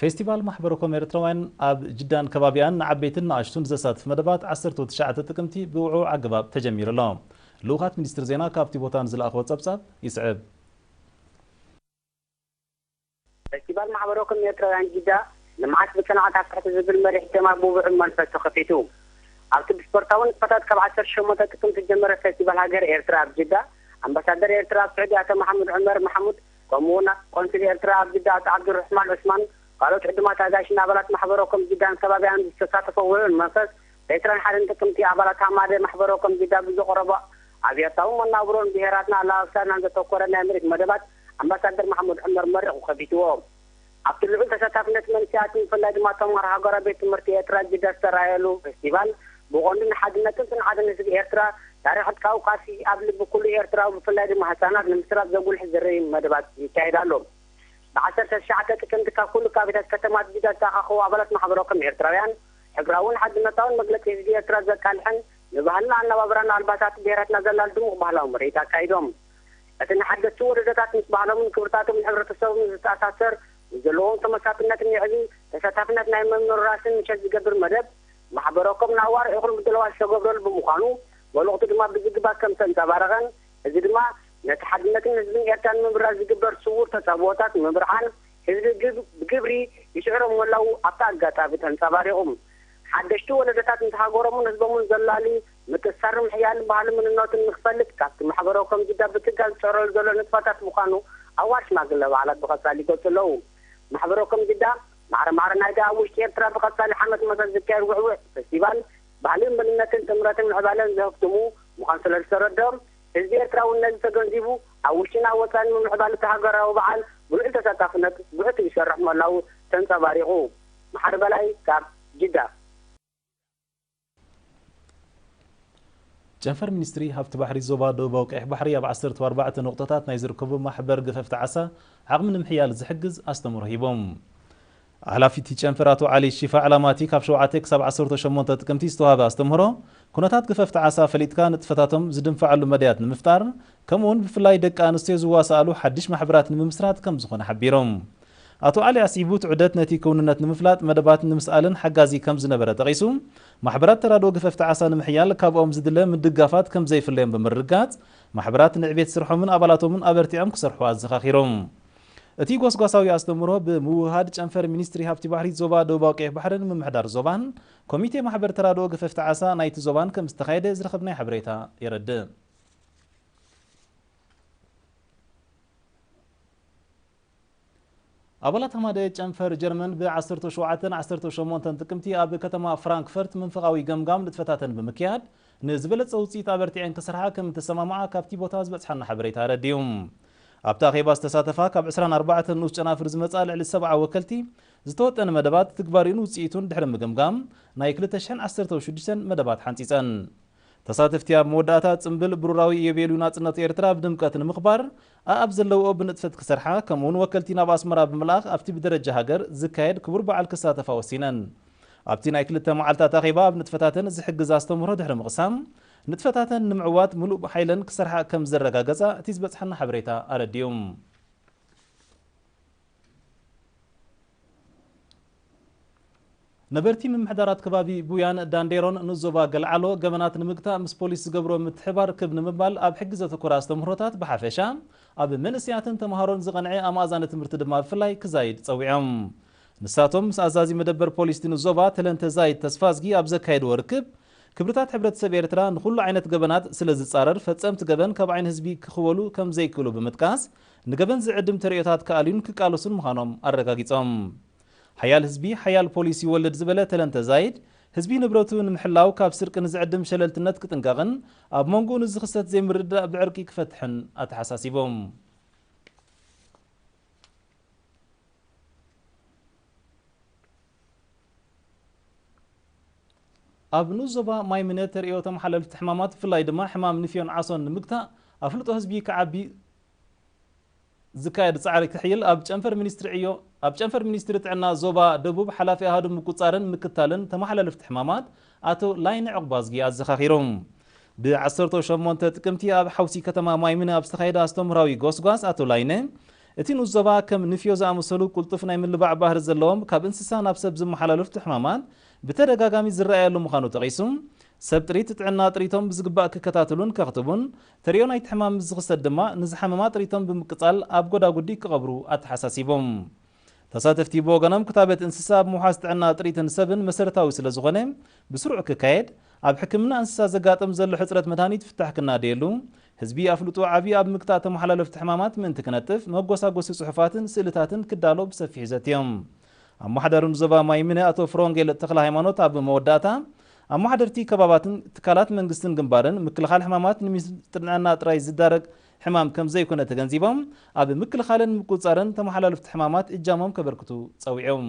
ፌስቲቫል ማሕበረኮም ኤርትራውያን ኣብ ጅዳን ከባቢኣን ንዓበይትን ንኣሽቱን ዘሳትፍ መደባት ዓሰርተ ትሽዓተ ጥቅምቲ ብውዕዉዕ ኣገባብ ተጀሚሩ ኣሎ። ልኡኻት ሚኒስትር ዜና ካብቲ ቦታ ንዝለኣኽዎ ጸብጻብ ይስዕብ። ፌስቲቫል ማሕበረኮም ኤርትራውያን ጅዳ፣ ልምዓት ብጽንዓት ኣፍትሕቲ ዝብል መሪሕ ቴማ ብውዕዉዕ መንፈስ ተኸፊቱ። ኣብቲ ብስፖርታዊ ንጥፈታት ካብ ዓሰርተ ሸሞንተ ጥቅምቲ ዝጀመረ ፌስቲቫል ሃገር ኤርትራ ኣብ ጅዳ፣ ኣምባሳደር ኤርትራ ኣብ ስዑዲ ኣቶ መሓሙድ ዑመር መሓሙድ፣ ከምኡ እውን ቆንስል ኤርትራ ኣብ ጅዳ ኣቶ ዓብዱርሕማን ዑስማን፣ ካልኦት ዕዱማት ኣጋይሽን ኣባላት ማሕበረኮም ጅዳን ከባቢኣን ዝተሳተፎ ውዕል መንፈስ፣ ዕስራን ሓደን ጥቅምቲ ኣባላት ሃማደ ማሕበረኮም ጅዳ ብዘቕረቦ ኣብያታዊ መናብሮን ብሄራትና ኣላባብሳናን ዘተኮረ ናይ ምርኢት መደባት ኣምባሳደር መሓሙድ ዑመር መሪቑ ከፊትዎ። ኣብቲ ልዑል ተሳታፍነት መንእሰያትን ብፍላይ ድማ ተምሃሮ ሃገራዊ ቤት ትምህርቲ ኤርትራ ጅዳ ዝተራእየሉ ፌስቲቫል፣ ብቐንዱ ንሓድነትን ጽንዓትን ህዝቢ ኤርትራ፣ ታሪኽ ዕጥቃዊ ቃልሲ ኣብ ልቢ ኩሉ ኤርትራዊ ብፍላይ ድማ ህጻናት ንምስራጽ ዘጉልሕ ዝርኢ መደባት ይካየድ ኣሎ። ብ ዓሰርተ ትሽዓተ ጥቅምቲ ካብ ኩሉ ከባቢታት ከተማ ጅዳ ዝተኣኻኸቡ ኣባላት ማሕበረኮም ኤርትራውያን፣ ሕብራውን ሓድነታውን መግለጺ ህዝቢ ኤርትራ ዘቃልሕን ንባህልና ኣነባብራን ኣልባሳት ብሄራትና ዘላል ድሙቕ ባህላዊ ምርኢት ኣካይዶም። እቲ ንሓደስቲ ወለዶታት ምስ ባህሎምን ክብርታቶምን ሕብረተሰቦምን ዝተኣሳሰር፣ ንዘለዎም ተመሳስነትን የዕቢ ተሳታፍነት ናይ ምምርራስን ምሸት ዝገብር መደብ፣ ማሕበረኮም ንኣዋር እኹል ምድላዋት ዝተገብረሉ ብምዃኑ፣ መልእኽቱ ድማ ብዝግባእ ከም ዝተንጸባረቐን፣ እዚ ድማ ነቲ ሓድነትን ህዝብን ኤርትራ ንምብራዝ ዝግበር ስዉር ተጻብኦታት ንምብርሃን ህዝቢ ብግብሪ ይስዕሮ ምህላዉ ኣብቲ ኣጋጣሚ ተንጸባሪቑ። ሓደሽቲ ወለዶታት ምስ ሃገሮምን ህዝቦምን ዘላሊ ምትእስሳርን ምሕያልን ባህልን መንነቱን ንኽፈልጥ ካብቲ ማሕበረኮም ጅዳ ብትካል ዝጽዕረሉ ዘሎ ንጥፈታት ምዃኑ ኣዋር ሽማግለ በዓላት ብቐጻሊ ይገልጹ ኣለዉ። ማሕበረኮም ጅዳ ማዕረ ማዕረ ናይቲ ኣብ ውሽጢ ኤርትራ ብቐጻሊ ሓመት መሳት ዝካየድ ውዕውዕ ፌስቲቫል ባህልን መንነትን ጥምረትን ምዕባለን ዘህፍትሙ ምዃኑ ስለ ዝተረድኦም ህዝቢ ኤርትራ እውን ነዚ ተገንዚቡ ኣብ ውሽጥን ኣብ ወጻእን ንምምዕባል እቲ ሃገራዊ በዓል ብልዑል ተሳታፍነት ብዕቱብ ይሰርሕ ምህላዉ ተንጸባሪቑ። መሓሪ በላይ ካብ ጅዳ። ጨንፈር ሚኒስትሪ ሃብቲ ባሕሪ ዞባ ደቡባዊ ቀይሕ ባሕሪ ኣብ ዓሰርተ ኣርባዕተ ነቑጣታት ናይ ዝርከቡ ማሕበር ገፈፍቲ ዓሳ ዓቕሚ ንምሕያል ዝሕግዝ ኣስተምህሮ ሂቦም። ሓላፊ እቲ ጨንፈር ኣቶ ዓሊ ሺፋ ዕላማ እቲ ካብ ሸውዓተ ክሳብ ዓሰርተ ሸሞንተ ጥቅምቲ ዝተዋህበ ኣስተምህሮ ኩነታት ገፈፍቲ ዓሳ ፈሊጥካ ንጥፈታቶም ዝድንፍዓሉ መዳያት ንምፍጣር ከምኡውን ብፍላይ ደቂ ኣንስትዮ ዝዋስኣሉ ሓድሽ ማሕበራት ንምምስራት ከም ዝኾነ ሓቢሮም። ኣቶ ዓሊ ኣስዒቡ እቲ ዑደት ነቲ ክውንነት ንምፍላጥ መደባት ንምስኣልን ሓጋዚ ከም ዝነበረ ጠቒሱ፣ ማሕበራት ተራድኦ ገፈፍቲ ዓሳ ንምሕያል ካብኦም ዝድለ ምድጋፋት ከም ዘይፍለዮም ብምርግጋጽ፣ ማሕበራት ንዕቤት ስርሖምን ኣባላቶምን ኣበርቲዖም ክሰርሑ ኣዘኻኺሮም። እቲ ጎስጓሳዊ ኣስተምህሮ ብምውህሃድ ጨንፈር ሚኒስትሪ ሃብቲ ባሕሪ ዞባ ደቡባዊ ቀይሕ ባሕርን ምምሕዳር ዞባን ኮሚቴ ማሕበር ተራድኦ ገፈፍቲ ዓሳ ናይቲ ዞባን ከም ዝተኻየደ ዝረኸብናዮ ሓበሬታ የረድእ። ኣባላት ሃማደ ጨንፈር ጀርመን ብ ዓሰርተ ሸውዓተን ዓሰርተ ሸሞንተን ጥቅምቲ ኣብ ከተማ ፍራንክፈርት መንፈቓዊ ገምጋም ንጥፈታተን ብምክያድ ንዝበለጸ ውጽኢት ኣበርቲዐን ክሰርሓ ከም እተሰማምዓ ካብቲ ቦታ ዝበጽሓና ሓበሬታ ኣረዲኡ። ኣብቲ ኣኼባ ዝተሳተፋ ካብ ዕስራን ኣርባዕተን ንኡስ ጨናፍር ዝመጻ ልዕሊ ሰብዓ ወከልቲ ዝተወጠነ መደባት ትግባሪኡን ውጽኢቱን ድሕሪ ምግምጋም ናይ ክልተ ሽሕን ዓሰርተ ሽዱሽተን መደባት ሓንጺጸን። ተሳተፍቲ ኣብ መወዳእታ ጽምብል ብሩራዊ ኢዮቤልዩ ናጽነት ኤርትራ ብድምቀት ንምኽባር ኣኣብ ዘለውኦ ብንጥፈት ክሰርሓ ከምኡውን ወከልቲ ናብ ኣስመራ ብምልኣኽ ኣብቲ ብደረጃ ሃገር ዝካየድ ክቡር በዓል ክሳተፋ ወሲነን። ኣብቲ ናይ ክልተ መዓልታት ኣኼባ ኣብ ንጥፈታተን ዝሕግዝ ኣስተምህሮ ድሕሪ ምቕሳም ንጥፈታተን ንምዕዋት ምሉእ ሓይለን ክሰርሓ ከም ዘረጋገጻ እቲ ዝበጽሓና ሓበሬታ ኣረዲኡ። ነበርቲ ምምሕዳራት ከባቢ ቡያን ዳንዴሮን ንዞባ ገልዓሎ ገበናት ንምግታእ ምስ ፖሊስ ዝገብሮ ምትሕባር ክብ ንምባል ኣብ ሕጊ ዘተኮረ ኣስተምህሮታት ብሓፈሻ ኣብ መንእሰያትን ተምሃሮን ዝቐንዐ ኣማእዛኒ ትምህርቲ ድማ ብፍላይ ክዛይድ ጸዊዖም። ንሳቶም ምስ ኣዛዚ መደበር ፖሊስ እቲ ንዞባ ተለንተ ዛይድ ተስፋዝጊ ኣብ ዘካየድዎ ርክብ ክብርታት ሕብረተሰብ ኤርትራ ንኹሉ ዓይነት ገበናት ስለ ዝጻረር ፈጸምቲ ገበን ካብ ዓይኒ ህዝቢ ክኽወሉ ከም ዘይክእሉ ብምጥቃስ ንገበን ዝዕድም ተርእዮታት ክኣልዩን ክቃለሱን ምዃኖም ኣረጋጊጾም። ሓያል ህዝቢ ሓያል ፖሊስ ይወልድ ዝበለ ተለንተ ዛይድ ህዝቢ ንብረቱ ንምሕላው ካብ ስርቂ ንዝዕድም ሸለልትነት ክጥንቀቕን ኣብ መንጎኡ ንዝኽሰት ዘይምርድዳእ ብዕርቂ ክፈትሕን ኣተሓሳሲቦም። ኣብ ንኡስ ዞባ ማይምነ ተርእዮ ተመሓለልቲ ሕማማት ብፍላይ ድማ ሕማም ንፍዮን ዓሶን ንምግታእ ኣፍልጦ ህዝቢ ክዓቢ ዝካየድ ጻዕሪ ክሕይል ኣብ ጨንፈር ሚኒስትሪ ዕዮ ኣብ ጨንፈር ሚኒስትሪ ጥዕና ዞባ ደቡብ ሓላፊ ኣሃዱ ምቁጻርን ምክታልን ተመሓላለፍቲ ሕማማት ኣቶ ላይነ ዕቑባዝጊ ኣዘኻኺሮም። ብ ዓሰርተ ሸሞንተ ጥቅምቲ ኣብ ሓውሲ ከተማ ማይምነ ኣብ ዝተኻየደ ኣስተምህራዊ ጎስጓስ ኣቶ ላይነ እቲ ንኡስ ዞባ ከም ንፍዮ ዝኣመሰሉ ቅልጡፍ ናይ ምልባዕ ባህሪ ዘለዎም ካብ እንስሳ ናብ ሰብ ዝመሓላለፉ ሕማማት ብተደጋጋሚ ዝረኣየሉ ምዃኑ ጠቒሱ፣ ሰብ ጥሪት ጥዕና ጥሪቶም ብዝግባእ ክከታተሉን ከኽትቡን፣ ተሪኦ ናይቲ ሕማም ምስ ዝኽሰት ድማ ንዝሓመማ ጥሪቶም ብምቅጻል ኣብ ጎዳጉዲ ክቐብሩ ኣተሓሳሲቦም። ተሳተፍቲ ብወገኖም ክታበት እንስሳ ኣብ ምውሓስ ጥዕና ጥሪትን ሰብን መሰረታዊ ስለ ዝኾነ ብስሩዕ ክካየድ፣ ኣብ ሕክምና እንስሳ ዘጋጥም ዘሎ ሕጽረት መድሃኒት ፍታሕ ክናደየሉ፣ ህዝቢ ኣፍልጦ ዓቢ ኣብ ምግታእ ተመሓላለፍቲ ሕማማት ምእንቲ ክነጥፍ መጎሳጎሲ ጽሑፋትን ስእልታትን ክዳሎ ብሰፊሑ ዘትዮም። ኣመሓዳሪ ዞባ ማይምነ ኣቶ ፍሮንጌል ተኽለ ሃይማኖት ኣብ መወዳእታ፣ ኣመሓደርቲ ከባባትን ትካላት መንግስትን ግንባርን ምክልኻል ሕማማት ንሚኒስትሪ ጥዕና ጥራይ ዝዳረግ ሕማም ከም ዘይኮነ ተገንዚቦም፣ ኣብ ምክልኻልን ምቁጻርን ተመሓላለፍቲ ሕማማት እጃሞም ከበርክቱ ጸዊዖም።